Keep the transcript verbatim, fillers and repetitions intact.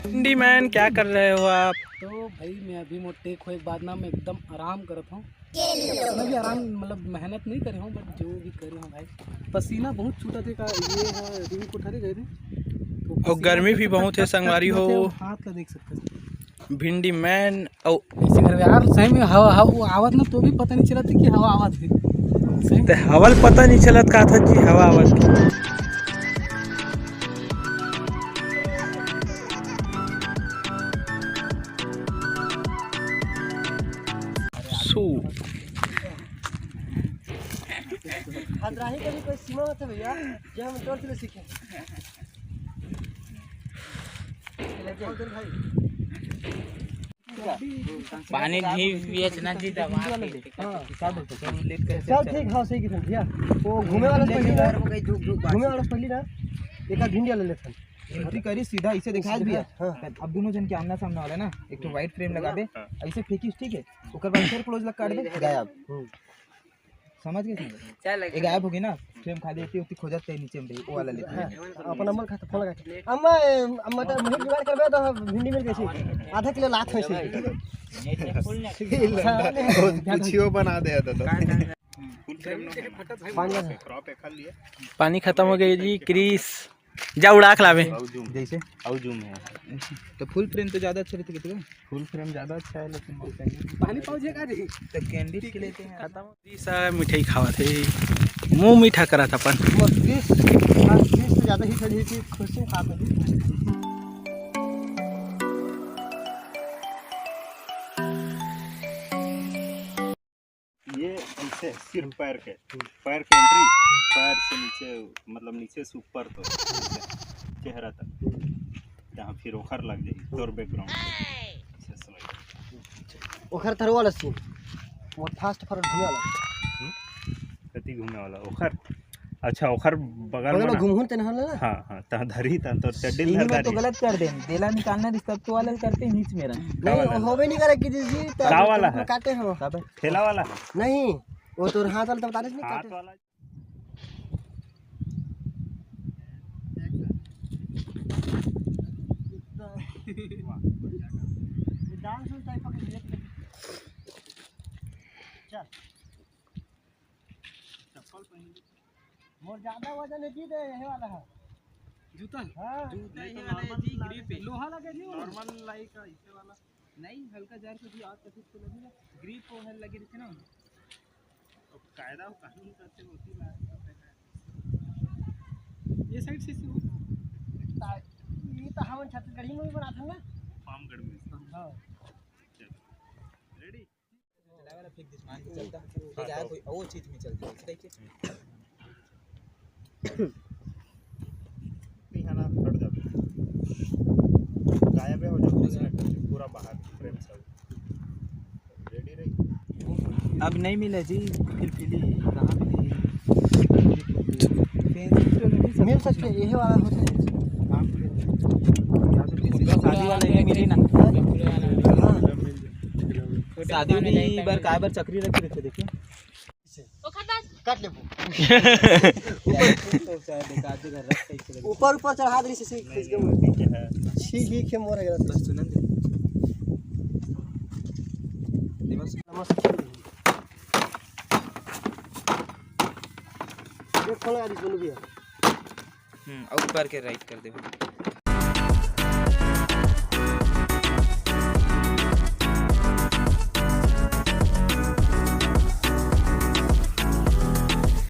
भिंडी मैन, क्या कर रहे हो आप? तो भाई, मैं अभी मोर टेक होए के बाद ना, मैं एकदम आराम करत हूँ। मैं भी आराम, मतलब, मेहनत नहीं करे हूँ, but जो भी करे हूँ भाई, पसीना बहुत छूटत हे का, ये है, रिंग कोठा रे गए थे। तो और पसीना गर्मी भी बहुत है, संगवारी हो। हाथ ला देख सकते हैं। भिंडी मैन, अउ ऐसे करबे यार, सही में हवा, हवा वो आवत ना, तो भी पता नहीं चलत कि हवा आवत हे। सही में। ते हवा ल पता नहीं चलत का था कि हवा आवत हे। सो। खतराही के भी कोई सीमा होता है भैया, जो हम तोर से सीखे। पानी भी बेचना जी दवा के। हाँ, क्या बोलते हो? चल, ठीक, हाँ, सही किसान भैया। वो घूमे वाला से पहले ना, घूमे वाला से पहले ना, एक आध भिंडिया ले लेथन। एंट्री करी सीधा, इसे दिखा भैया। हाँ। अब दोनों जन के आमना सामना वाला ना, एक ठो वाइड फ्रेम लगाबे, हाँ। ऐसे फेंकिस, ठीक है? ओकर बाद फिर क्लोज लग काट दे, गायब। हम्म। समझ गए? समझ गए। चल, ये गायब होगी ना, फ्रेम खाली होती, होती खोजत कहीं नीचे में रही, वो वाला लेते हैं। हाँ, अपन अम्मा खाता, फोन लगा के। अम्मा, ए, अम्मा, तो मुझे जुगाड़ करबे तो भिंडी मिल गई थी। आधा किलो लात होइसे। कुछियो बना दे दादा। पानी खत्म हो गई जी, क्रिस। जा उड़ा के लावे। अउ जूम। जैसे? अउ जूम है। तो फुल फ्रेम तो ज़्यादा अच्छा रहता है, कितना? फुल फ्रेम ज़्यादा अच्छा है, लेकिन पानी पाउच है का जी? तो कैंडी के लेते हैं। खत्म। जी सर, मिठाई खावत हे, मुंह मीठा करत अपन। बस बीस, हाँ, बीस से ज़्यादा ही खरीदी थी, खुश से खा पड़ी। ये ऐसे सिर्फ पैर के, पैर के एंट्री, पैर से नीचे, मतलब नीचे से ऊपर तो चेहरा तक, जहाँ फिर ओखर लग जाई तोर बैकग्राउंड। ओखर थरवा वाला सीन, वो फास्ट फॉरवर्ड घूमे वाला। हम्म? कति घूमे वाला ओखर? अच्छा, ओखर बगल बगल में में ना? घुमहुन तेन हन ना? हाँ, हाँ, तहाँ धरी, तहाँ तोर चड्डी सीढ़ी धर में तो धरी। गलत कर दे, देला निकालना रिश्ता तो वाला करते नीच में रह। का नहीं, वाला? होबे नहीं करे कि जी, जी, तो का वाला तुम है? काटे हो। काबर? ठेला वाला है? नहीं, वो तो हाथ वाला तो बता रहे नहीं हाथ काटे। वाला। ये डांस टाइप का कुछ है। चल। चप्पल पहन ले। मोर ज्यादा वजन है जी, दे यही वाला है। जूता? हाँ। जूता नहीं ये तो वाला है नॉर्मल जी, लाइक ग्रिप है। लोहा लगे जी वो। नॉर्मल लाइक है, इसे वाला। नहीं, हल्का जार से भी आग तकलीफ तो लगेगा। ग्रिप वो है लगे रहते ना। अब कायदा वो कानून करते होती बात। ये साइड से शुरू। ता-, ये तो हम छत्तीसगढ़ी में भी बनाते हैं ना। पामगढ़ में। हाँ। चलो। रेडी? चलावे वाला फेंक दिस, मान के चलता। हाँ, एक आया तो कोई और चीज में चलता है, ठीक है? नहीं है ना, हट जाओ। गायब हो जाओ, पूरा गायब। पूरा बाहर, फ्रेम सब। रेडी रही। अब नहीं मिले जी, फिर पीली, कहाँ मिली? फेंसी तो नहीं मिल सकते, यही वाला होता है। शादी वाला ही मिली ना। हाँ। शादी में बार काय बार चक्री रखी रहते, देखिए। काट ले। ऊपर ऊपर चढ़ा दे, इसे खींच के। ठीक है, मोर है। बस सुनन दे। दिमाग से ये खोल लगा दी दोनों भैया। हम्म, और ऊपर के राइट कर दे।